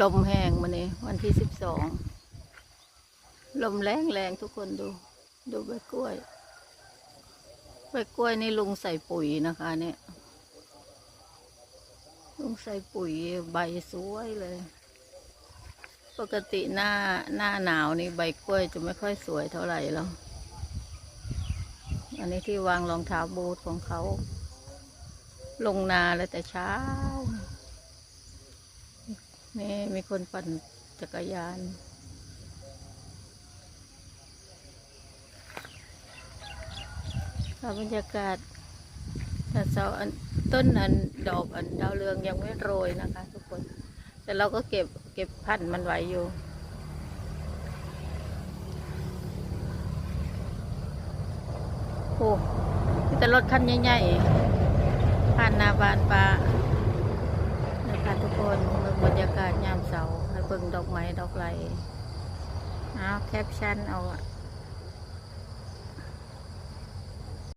ລົມແຮງມື້ນີ້ ວັນທີສິບສອງ ລົມແຮງໆ ທຸກຄົນ ດູ ດູໃບກ້ວຍ ໃບກ້ວຍນີ້ລຸງໃສ່ປຸ໋ຍນະຄະ ເນ່ຍ ລຸງໃສ່ປຸ໋ຍ ໃບສວຍເລີຍ. ປົກກະຕິໜ້າ ໜ້າໜາວນີ້ໃບກ້ວຍຈະໄມ່ຄ່ອຍສວຍເທົ່າໃດແລ້ວ. ອັນນີ້ທີ່ວາງລອງເທົ້າບູດຂອງເຂົາ ລົງນາແລ້ວແຕ່ເຊົ້າ. ນີ້ມີຄົນປັ່ນຈັກກະຍານ. ພາບບັນຍາກາດຕອນເຊົ້າ ອັນ ຕົ້ນ ອັນ ດອກ ອັນ ດາວເຮືອງຍັງໄມ່ໂລຍນະຄະທຸກຄົນ ແຕ່ເຮົາກໍເກັບ ເກັບພັນມັນໄວ້ຢູ່. ໂອ້ ມີແຕ່ລົດຄັນໃຫຍ່ໆ ຜ່ານໜ້າບ້ານປ້ານະຄະທຸກຄົນ. ເບິ່ງບັນຍາກາດຍາມເຊົ້າ ໃຫ້ເບິ່ງດອກໄມ້ດອກໄຫຼ. ເອົາ ແຄບຊັນເອົາ